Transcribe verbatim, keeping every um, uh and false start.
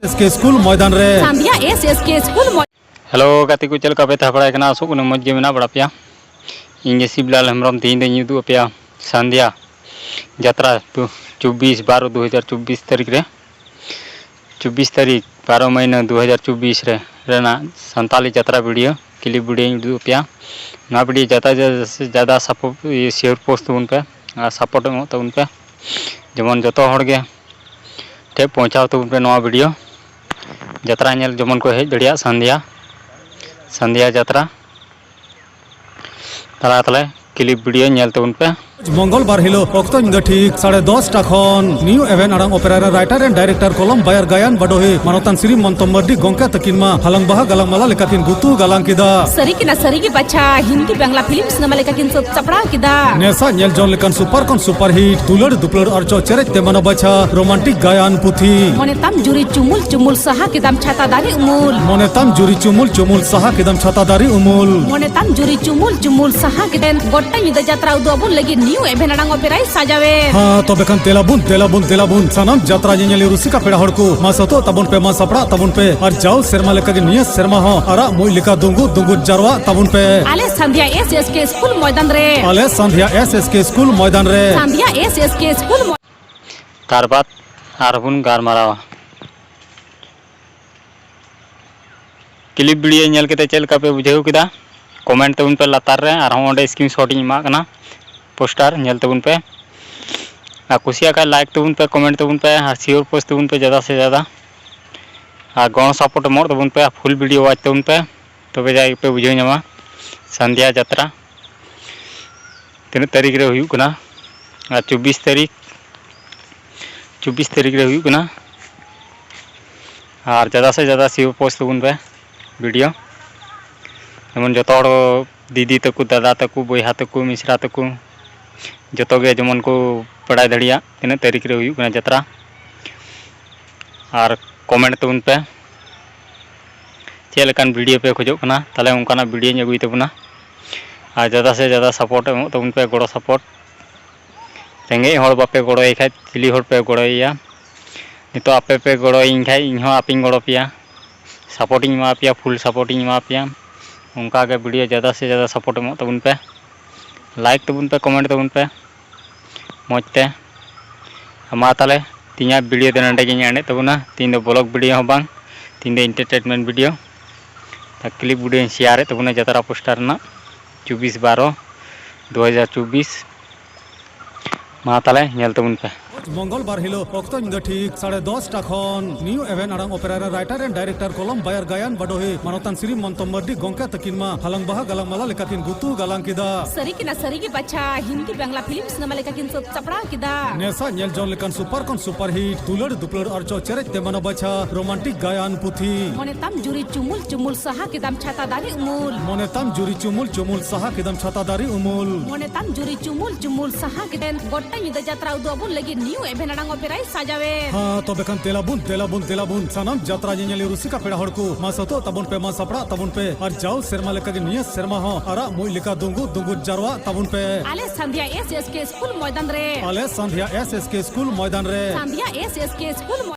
S K school ᱢᱚᱭᱫᱟᱱ ᱨᱮ᱾ ᱥᱟᱱᱫᱷᱤᱭᱟ S S K school ᱢᱚᱭ- hello ᱜᱟᱛᱮ ᱠᱚ, ᱪᱮᱫ ᱞᱮᱠᱟ ᱯᱮ ᱛᱟᱦᱮᱸ ᱵᱟᱲᱟᱭ ᱠᱟᱱᱟ? ᱟᱥᱚᱜ ᱠᱟᱹᱱᱟᱹᱧ ᱢᱚᱡᱽ ᱜᱮ ᱢᱮᱱᱟᱜ ᱵᱟᱲᱟ ᱯᱮᱭᱟ᱾ ᱤᱧ ᱜᱮ ᱥᱤᱵᱞᱟᱞ ᱦᱮᱢᱵᱨᱚᱢ, ᱛᱮᱦᱮᱧ ᱫᱚᱧ ᱩᱫᱩᱜ ᱟᱯᱮᱭᱟ ᱥᱟᱱᱫᱷᱤᱭᱟ ᱡᱟᱛᱨᱟ ᱫᱩ, ᱪᱚᱵᱵᱤᱥ ᱵᱟᱨᱚ ᱫᱩ ᱦᱟᱡᱟᱨ ᱪᱚᱵᱵᱤᱥ ᱛᱟᱹᱨᱤᱠᱷ ᱨᱮ, ᱪᱚᱵᱵᱤᱥ ᱛᱟᱹᱨᱤᱠᱷ ᱵᱟᱨᱚ ᱢᱟᱹᱦᱱᱟᱹ ᱫᱩ ᱦᱟᱡᱟᱨ ᱪᱚᱵᱵᱤᱥ ᱨᱮ ᱨᱮᱱᱟᱜ ᱥᱟᱱᱛᱟᱞᱤ ᱡᱟᱛᱨᱟ ᱵᱷᱤᱰᱤᱭᱳ ᱠᱞᱤᱯ ᱵᱷᱤᱰᱤᱭᱳᱧ ᱩᱫᱩᱜ ᱟᱯᱮᱭᱟ᱾ ᱱᱚᱣᱟ ᱵᱷᱤᱰᱤᱭᱳ ᱡᱟᱫᱟ ᱡᱟᱫᱟ ᱥᱟᱯᱳᱨᱴ, ᱤᱭᱟᱹ, ᱥᱮᱭᱟᱨ ᱯᱳᱥᱴ ᱛᱟᱵᱚᱱ ᱯᱮ ᱟᱨ ᱥᱟᱯᱳᱨᱴ ᱮᱢᱚᱜ ᱛᱟᱵᱚᱱ ᱯᱮ, ᱡᱮᱢᱚᱱ ᱡᱚᱛᱚ ᱦᱚᱲ ᱜᱮ ᱴᱷᱮᱱ ᱯᱳᱣᱪᱷᱟᱣ ᱛᱟᱵᱚᱱ ᱯᱮ ᱱᱚᱣᱟ ᱵᱷᱤᱰᱤᱭᱳ᱾ ᱡᱟᱛᱨᱟ ᱧᱮᱞ ᱡᱮᱢᱚᱱ ᱠᱚ ᱦᱮᱡ ᱫᱟᱲᱮᱭᱟᱜ ᱥᱟᱱᱫᱷᱤᱭᱟ, ᱥᱟᱱᱫᱷᱤᱭᱟ ᱡᱟᱛᱨᱟ᱾ ᱛᱟᱞᱟ ᱛᱟᱞᱟ ᱠᱞᱤᱯ ᱵᱷᱤᱰᱤᱭᱳ ᱧᱮᱞ ᱛᱟᱵᱚᱱ ᱯᱮ᱾ ᱢᱚᱝᱜᱚᱞ ᱵᱟᱨ ᱦᱤᱞᱳᱜ ᱚᱠᱛᱚ ᱧᱤᱫᱟᱹ ᱴᱷᱤᱠ ᱥᱟᱲᱮ ᱫᱚᱥ ᱴᱟ ᱠᱷᱚᱱ ᱱᱤᱭᱩ ᱮᱵᱷᱮᱱ ᱟᱲᱟᱝ ᱚᱯᱮᱨᱟ ᱨᱮ ᱨᱟᱭᱴᱟᱨ ᱮᱱᱰ ᱰᱟᱭᱨᱮᱠᱴᱚᱨ ᱠᱚᱞᱚᱢ ᱵᱟᱭᱟᱨ ᱜᱟᱭᱟᱱ ᱵᱟᱰᱳᱦᱤ ᱢᱟᱱᱚᱛᱟᱱ ᱥᱨᱤ ᱢᱚᱱᱛᱚ ᱢᱟᱨᱰᱤ ᱜᱚᱝᱠᱮ ᱛᱟᱹᱠᱤᱱ ᱢᱟ ᱦᱟᱞᱟᱝ ᱵᱟᱦᱟ ᱜᱟᱞᱟᱝ ᱢᱟᱞᱟ ᱞᱮᱠᱟ ᱠᱤᱱ ᱜᱩᱛᱩ ᱜᱟᱞᱟᱝ ᱠᱮᱫᱟ᱾ ᱥᱟᱹᱨᱤ ᱠᱤᱱᱟ ᱥᱟᱹᱨᱤ ᱜᱮ ᱵᱟᱪᱷᱟ, ᱦᱤᱱᱫᱤ ᱵᱟᱝᱞᱟ ᱯᱷᱤᱞᱢ ᱥᱤᱱᱮᱢᱟ ᱞᱮᱠᱟ ᱠᱤᱱ ᱥᱟᱹᱛ ᱥᱟᱯᱲᱟᱣ ᱠᱮᱫᱟ᱾ ᱱᱮᱥᱟ ᱧᱮᱞ ᱡᱚᱝ ᱞᱮᱠᱟᱱ ᱥᱩᱯᱟᱨ ᱠᱷᱚᱱ ᱥᱩᱯᱟᱨ ᱦᱤᱴ, ᱫᱩᱞᱟᱹᱲ ᱫᱩᱯᱞᱟᱹᱲ ᱟᱨ ᱪᱚ ᱪᱮᱨᱮᱡ ᱛᱮ ᱢᱟᱱᱟ ᱵᱟᱪᱷᱟ ᱨᱳᱢᱟᱱᱴᱤᱠ ᱜᱟᱭᱟᱱ ᱯᱩᱛᱷᱤ᱾ ᱢᱚᱱᱮ ᱛᱟᱢ ᱡᱩᱨᱤ ᱪᱩᱢᱩᱞ ᱪᱩᱢᱩᱞ ᱥᱟᱦᱟ ᱠᱮᱫᱟᱢ ᱪᱷᱟᱛᱟ ᱫᱟᱨᱮ ᱩᱢᱩᱞ᱾ ᱢᱚᱱᱮ ᱛᱟᱢ ᱡᱩᱨᱤ ᱪᱩᱢᱩᱞ ᱪᱩᱢᱩᱞ ᱥᱟᱦᱟ ᱠᱮᱫᱟᱢ ᱪᱷᱟᱛᱟ ᱫᱟᱨᱮ ᱩᱢᱩᱞ᱾ ᱢᱚᱱᱮ ᱛᱟᱢ ᱡᱩᱨᱤ ᱪᱩᱢᱩᱞ ᱪᱩᱢᱩᱞ ᱥᱟᱦᱟ ᱠᱮᱫᱟᱢ᱾ ᱜᱚᱴᱟ ᱧᱤᱫᱟᱹ ᱡᱟᱛᱨᱟ ᱩᱫᱩᱜ ᱟᱵᱚᱱ ᱞᱟᱹᱜᱤᱫ ᱱᱤᱭᱩ ᱮᱵᱷᱮᱱ ᱟᱲᱟᱝ ᱚᱯᱮᱨᱟᱭ ᱥᱟᱡᱟᱣᱮᱫ᱾ ᱦᱮᱸ, ᱛᱚᱵᱮ ᱠᱷᱟᱱ ᱫᱮᱞᱟ ᱵᱚᱱ, ᱫᱮᱞᱟ ᱵᱚᱱ, ᱫᱮᱞᱟ ᱵᱚᱱ᱾ ᱥᱟᱱᱟᱢ ᱡᱟᱛᱨᱟ ᱧᱮᱧᱮᱞᱤᱭᱟᱹ ᱨᱩᱥᱤᱠᱟ ᱯᱮᱲᱟ ᱦᱚᱲ ᱠᱚ, ᱢᱟ ᱥᱟᱹᱛᱚᱜ ᱛᱟᱵᱚᱱ ᱯᱮ, ᱢᱟ ᱥᱟᱯᱲᱟᱜ ᱛᱟᱵᱚᱱ ᱯᱮ᱾ ᱟᱨ ᱡᱟᱣ ᱥᱮᱨᱢᱟ ᱞᱮᱠᱟᱜᱮ ᱱᱤᱭᱟᱹ ᱥᱮᱨᱢᱟ ᱦᱚᱸ ᱟᱨᱟᱜ ᱢᱩᱡ ᱞᱮᱠᱟ ᱫᱩᱸᱜᱩ ᱫᱩᱸᱜᱩ ᱡᱟᱨᱣᱟᱜ ᱛᱟᱵᱚᱱ ᱯᱮ᱾ ᱟᱞᱮ ᱥᱟᱱᱫᱷᱤᱭᱟ ᱮᱥ ᱮᱥ ᱠᱮ ᱥᱠᱩᱞ ᱢᱚᱭᱫᱟᱱ ᱨᱮ᱾ ᱟᱞᱮ ᱥᱟᱱᱫᱷᱤᱭᱟ ᱮᱥ ᱮᱥ ᱠᱮ ᱥᱠᱩᱞ ᱢᱚᱭᱫᱟᱱ ᱨᱮ᱾ ᱥᱟᱱᱫᱷᱤᱭᱟ ᱮᱥ ᱮᱥ ᱠᱮ ᱥᱠᱩᱞ ᱢᱚᱭ- ᱛᱟᱨ ᱵᱟᱫ ᱟᱨᱦᱚᱸ ᱵᱚᱱ ᱜᱟᱞᱢᱟᱨᱟᱣᱟ᱾ ᱠᱞᱤᱯ ᱵᱷᱤᱰᱤᱭᱳ ᱧᱮᱞ ᱠᱟᱛᱮ ᱪᱮᱫ ᱞᱮᱠᱟ ᱯᱮ ᱵᱩᱡᱷᱟᱹᱣ ᱠᱮᱫᱟ? ᱠᱚᱢᱮᱱᱴ ᱛᱟᱵᱚᱱ ᱯᱮ ᱞᱟᱛᱟᱨ ᱨᱮ, ᱟᱨᱦᱚᱸ ᱚᱸᱰᱮ ᱥᱠᱨᱤᱱᱥᱚᱴ ᱤᱧ ᱮᱢᱟᱜ ᱠᱟᱱᱟ, ᱯᱳᱥᱴᱟᱨ ᱧᱮᱞ ᱛᱟᱵᱚᱱ ᱯᱮ᱾ ᱟᱨ ᱠᱩᱥᱤᱭᱟᱜ ᱠᱷᱟᱡ ᱞᱟᱭᱤᱠ ᱛᱟᱵᱚᱱ ᱯᱮ, ᱠᱚᱢᱮᱱᱴ ᱛᱟᱵᱚᱱ ᱯᱮ ᱟᱨ ᱥᱮᱭᱟᱨ ᱯᱳᱥᱴ ᱛᱟᱵᱚᱱ ᱯᱮ ᱡᱟᱫᱟ ᱥᱮ ᱡᱟᱫᱟ᱾ ᱟᱨ ᱜᱚᱲᱚ ᱥᱟᱯᱳᱨᱴ ᱮᱢᱚᱜ ᱛᱟᱵᱚᱱ ᱯᱮ, ᱯᱷᱩᱞ ᱵᱷᱤᱰᱤᱭᱳ ᱣᱟᱪ ᱛᱟᱵᱚᱱ ᱯᱮ, ᱛᱚᱵᱮ ᱡᱟᱭ ᱜᱮᱯᱮ ᱵᱩᱡᱷᱟᱹᱣ ᱧᱟᱢᱟ ᱥᱟᱱᱫᱷᱤᱭᱟ ᱡᱟᱛᱨᱟ ᱛᱤᱱᱟᱹᱜ ᱛᱟᱹᱨᱤᱠᱷ ᱨᱮ ᱦᱩᱭᱩᱜ ᱠᱟᱱᱟ᱾ ᱟᱨ ᱪᱚᱵᱵᱤᱥ ᱛᱟᱹᱨᱤᱠᱷ, ᱪᱚᱵᱵᱤᱥ ᱛᱟᱹᱨᱤᱠᱷ ᱨᱮ ᱦᱩᱭᱩᱜ ᱠᱟᱱᱟ᱾ ᱟᱨ ᱡᱟᱫᱟ ᱥᱮ ᱡᱟᱫᱟ ᱥᱮᱭᱟᱨ ᱯᱳᱥᱴ ᱛᱟᱵᱚᱱ ᱯᱮ ᱵᱷᱤᱰᱤᱭᱳ, ᱡᱮᱢᱚᱱ ᱡᱚᱛᱚ ᱦᱚᱲ, ᱫᱤᱫᱤ ᱛᱟᱠᱚ, ᱫᱟᱫᱟ ᱛᱟᱠᱚ, ᱵᱚᱭᱦᱟ ᱛᱟᱠᱚ, ᱢᱤᱥᱨᱟ ᱛᱟᱠᱚ, ᱡᱚᱛᱚ ᱜᱮ ᱡᱮᱢᱚᱱ ᱠᱚ ᱵᱟᱲᱟᱭ ᱫᱟᱲᱮᱭᱟᱜ ᱛᱤᱱᱟᱹᱜ ᱛᱟᱹᱨᱤᱠᱷ ᱨᱮ ᱦᱩᱭᱩᱜ ᱠᱟᱱᱟ ᱡᱟᱛᱨᱟ᱾ ᱟᱨ ᱠᱚᱢᱮᱱᱴ ᱛᱟᱵᱚᱱ ᱯᱮ ᱪᱮᱫ ᱞᱮᱠᱟᱱ ᱵᱷᱤᱰᱤᱭᱳ ᱯᱮ ᱠᱷᱚᱡᱚᱜ ᱠᱟᱱᱟ, ᱛᱟᱦᱚᱞᱮ ᱚᱱᱠᱟᱱᱟᱜ ᱵᱷᱤᱰᱤᱭᱳᱧ ᱟᱹᱜᱩᱭ ᱛᱟᱵᱚᱱᱟ᱾ ᱟᱨ ᱡᱟᱫᱟ ᱥᱮ ᱡᱟᱫᱟ ᱥᱟᱯᱳᱨᱴ ᱮᱢᱚᱜ ᱛᱟᱵᱚᱱ ᱯᱮ, ᱜᱚᱲᱚ ᱥᱟᱯᱳᱨᱴ᱾ ᱨᱮᱸᱜᱮᱡ ᱦᱚᱲ ᱵᱟᱯᱮ ᱜᱚᱲᱚᱭᱟᱭ ᱠᱷᱟᱡ ᱪᱤᱞᱤ ᱦᱚᱲ ᱯᱮ ᱜᱚᱲᱚᱭᱮᱭᱟ? ᱱᱤᱛᱚᱜ ᱟᱯᱮ ᱯᱮ ᱜᱚᱲᱚᱭᱤᱧ ᱠᱷᱟᱡ, ᱤᱧ ᱦᱚᱸ ᱟᱯᱮᱧ ᱜᱚᱲᱚ ᱯᱮᱭᱟ᱾ ᱥᱟᱯᱳᱨᱴᱤᱧ ᱮᱢᱟ ᱯᱮᱭᱟ, ᱯᱷᱩᱞ ᱥᱟᱯᱳᱨᱴᱤᱧ ᱮᱢᱟ ᱯᱮᱭᱟ᱾ ᱚᱱᱠᱟ ᱜᱮ ᱵᱷᱤᱰᱤᱭᱳ ᱡᱟᱫᱟ ᱥᱮ ᱡᱟᱫᱟ ᱥᱟᱯᱳᱨᱴ ᱮᱢᱚᱜ ᱛᱟᱵᱚᱱ ᱯᱮ᱾ ᱞᱟᱭᱤᱠ ᱛᱟᱵᱚᱱ ᱯᱮ, ᱠᱚᱢᱮᱱᱴ ᱛᱟᱵᱚᱱ ᱯᱮ ᱢᱚᱡᱽ ᱛᱮ᱾ ᱢᱟ ᱛᱟᱦᱚᱞᱮ, ᱛᱮᱦᱮᱧᱟᱜ ᱵᱷᱤᱰᱤᱭᱳ ᱫᱚ ᱱᱚᱸᱰᱮ ᱜᱤᱧ ᱮᱱᱰᱮᱫ ᱛᱟᱵᱚᱱᱟ᱾ ᱛᱮᱦᱮᱧ ᱫᱚ ᱵᱞᱚᱜ ᱵᱷᱤᱰᱤᱭᱳ ᱦᱚᱸ ᱵᱟᱝ, ᱛᱮᱦᱮᱧ ᱫᱚ ᱮᱱᱴᱟᱨᱴᱮᱱᱢᱮᱱᱴ ᱵᱷᱤᱰᱤᱭᱳ᱾ ᱠᱞᱤᱯ ᱵᱷᱤᱰᱤᱭᱳᱧ ᱥᱮᱭᱟᱨᱮᱫ ᱛᱟᱵᱚᱱᱟ ᱡᱟᱛᱨᱟ ᱯᱳᱥᱴᱟᱨ ᱨᱮᱱᱟᱜ, ᱪᱚᱵᱵᱤᱥ ᱵᱟᱨᱚ ᱫᱩ ᱦᱟᱡᱟᱨ ᱪᱚᱵᱵᱤᱥ᱾ ᱢᱟ ᱛᱟᱦᱚᱞᱮ, ᱧᱮᱞ ᱛᱟᱵᱚᱱ ᱯᱮ᱾ ᱢᱚᱝᱜᱚᱞ ᱵᱟᱨ ᱦᱤᱞᱳᱜ ᱚᱠᱛᱚ ᱧᱤᱫᱟᱹ ᱴᱷᱤᱠ ᱥᱟᱲᱮ ᱫᱚᱥ ᱴᱟ ᱠᱷᱚᱱ ᱱᱤᱭᱩ ᱮᱵᱷᱮᱱ ᱟᱲᱟᱝ ᱚᱯᱮᱨᱟ ᱨᱮ ᱨᱟᱭᱴᱟᱨ and ᱰᱟᱭᱨᱮᱠᱴᱚᱨ ᱠᱚᱞᱚᱢ ᱵᱟᱭᱟᱨ ᱜᱟᱭᱟᱱ ᱵᱟᱰᱚᱦᱤ ᱢᱟᱱᱚᱛᱟᱱ ᱥᱨᱤ ᱢᱚᱱᱛᱚ ᱢᱟᱨᱰᱤ ᱜᱚᱝᱠᱮ ᱛᱟᱹᱠᱤᱱ ᱢᱟ ᱦᱟᱞᱟᱝ ᱵᱟᱦᱟ ᱜᱟᱞᱟᱝ ᱢᱟᱞᱟ ᱞᱮᱠᱟ ᱠᱤᱱ ᱜᱩᱛᱩ ᱜᱟᱞᱟᱝ ᱠᱮᱫᱟ᱾ ᱥᱟᱹᱨᱤ ᱠᱤᱱᱟ ᱥᱟᱹᱨᱤ ᱜᱮ ᱵᱟᱪᱷᱟ, ᱦᱤᱱᱫᱤ ᱵᱟᱝᱞᱟ ᱯᱷᱤᱞᱢ ᱥᱤᱱᱮᱢᱟ ᱞᱮᱠᱟ ᱠᱤᱱ ᱥᱟᱹᱛ ᱥᱟᱯᱲᱟᱣ ᱠᱮᱫᱟ᱾ ᱱᱮᱥᱟ ᱧᱮᱞ ᱡᱚᱝ ᱞᱮᱠᱟᱱ ᱥᱩᱯᱟᱨ ᱠᱷᱚᱱ ᱥᱩᱯᱟᱨ ᱦᱤᱴ, ᱫᱩᱞᱟᱹᱲ ᱫᱩᱯᱞᱟᱹᱲ ᱟᱨ ᱪᱚ ᱪᱮᱨᱮᱡ ᱛᱮ ᱢᱟᱱᱟ ᱵᱟᱪᱷᱟ ᱨᱳᱢᱟᱱᱴᱤᱠ ᱜᱟᱭᱟᱱ ᱯᱩᱛᱷᱤ᱾ ᱢᱚᱱᱮ ᱛᱟᱢ ᱡᱩᱨᱤ ᱪᱩᱢᱩᱞ ᱪᱩᱢᱩᱞ ᱥᱟᱦᱟ ᱠᱮᱫᱟᱢ ᱪᱷᱟᱛᱟ ᱫᱟᱨᱮ ᱩᱢᱩᱞ᱾ ᱢᱚᱱᱮ ᱛᱟᱢ ᱡᱩᱨᱤ ᱪᱩᱢᱩᱞ ᱪᱩᱢᱩᱞ ᱥᱟᱦᱟ ᱠᱮᱫᱟᱢ ᱪᱷᱟᱛᱟ ᱫᱟᱨᱮ ᱩᱢᱩᱞ᱾ ᱢᱚᱱᱮ ᱛᱟᱢ ᱡᱩᱨᱤ ᱪᱩᱢᱩᱞ ᱪᱩᱢᱩᱞ ᱥᱟᱦᱟ ᱠᱮᱫᱟᱢ ᱜᱚᱴᱟ ᱧᱤᱫᱟᱹ ᱡᱟᱛᱨᱟ ᱩᱫᱩᱜ ᱟᱵᱚᱱ ᱞᱟᱹᱜᱤᱫ ᱱᱤᱭᱩ ᱮᱵᱷᱮᱱ ᱟᱲᱟᱝ ᱚᱯᱮᱨᱟᱭ ᱥᱟᱡᱟᱣᱮᱫ᱾ ᱦᱮᱸ, ᱛᱚᱵᱮ ᱠᱷᱟᱱ ᱫᱮᱞᱟ ᱵᱚᱱ, ᱫᱮᱞᱟ ᱵᱚᱱ, ᱫᱮᱞᱟ ᱵᱚᱱ, ᱥᱟᱱᱟᱢ ᱡᱟᱛᱨᱟ ᱧᱮᱧᱮᱞᱤᱭᱟᱹ ᱨᱩᱥᱤᱠᱟ ᱯᱮᱲᱟ ᱦᱚᱲ ᱠᱚ, ᱢᱟ ᱥᱟᱹᱛᱚᱜ ᱛᱟᱵᱚᱱ ᱯᱮ, ᱢᱟ ᱥᱟᱯᱲᱟᱜ ᱛᱟᱵᱚᱱ ᱯᱮ, ᱟᱨ ᱡᱟᱣ ᱥᱮᱨᱢᱟ ᱞᱮᱠᱟᱜᱮ ᱱᱤᱭᱟᱹ ᱥᱮᱨᱢᱟ ᱦᱚᱸ ᱟᱨᱟᱜ ᱢᱩᱡ ᱞᱮᱠᱟ ᱫᱩᱸᱜᱩ ᱫᱩᱸᱜᱩ ᱡᱟᱨᱣᱟᱜ ᱛᱟᱵᱚᱱ ᱯᱮ᱾ ᱟᱞᱮ ᱥᱟᱱᱫᱷᱭᱟ ᱮᱥ ᱮᱥ ᱠᱮ ᱥᱠᱩᱞ ᱢᱚᱭᱫᱟᱱ ᱨᱮ᱾ ᱟᱞᱮ ᱥᱟᱱᱫᱷᱭᱟ ᱮᱥ ᱮᱥ ᱠᱮ ᱥᱠᱩᱞ ᱢᱚᱭᱫᱟᱱ ᱨᱮ᱾ ᱥᱟᱱᱫᱷᱭᱟ ᱮᱥ ᱮᱥ ᱠᱮ ᱥᱠᱩᱞ